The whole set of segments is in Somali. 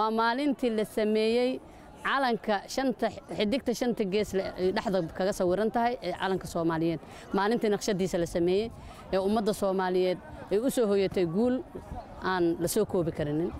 Waa maalintii la sameeyey calanka shanta xidigta shanta gees dhexda kaga sawiran tahay ee calanka Soomaaliyeed. Maalintii naqshadiisa la sameeyey ee ummadda Soomaaliyeed ay u soo hoyatay guul aan la soo koobi karinin.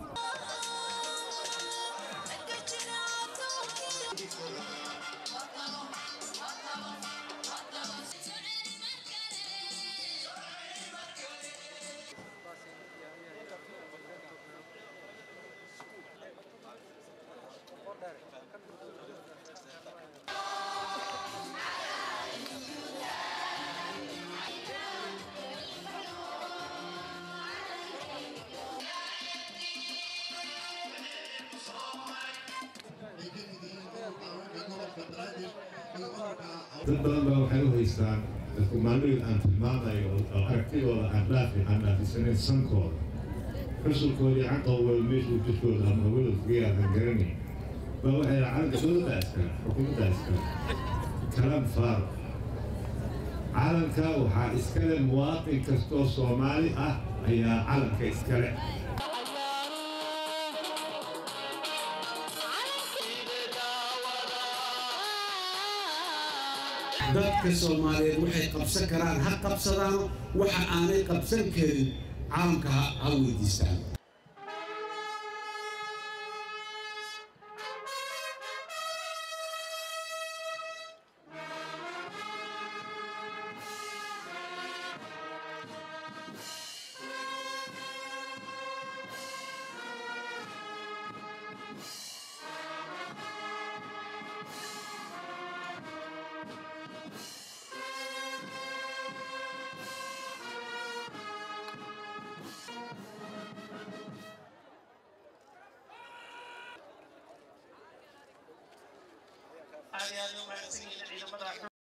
Dad badan baa waxay u haystaan dadku maalmihii aan tilmaamayo oo aragtidooda aan dhaafi aan dhaafisanayn sankooda xusulkooda iyo canqowgooda meeshuu jirkooda ama hawada kaga yaadan garanayn baa waxay calanka dowladda iskale, xukuumadda iskale. Kalaam faaro, calanka waxaa iskale muwaatin kastoo Soomaali ah ayaa calanka iskale. Dadka Soomaaliyeed waxay qabsan karaan ha qabsadaan, waxa aanay qabsan karin caalamka ha weydiistaan. Aad iyo aad u mahadsan yihiin ciidamada.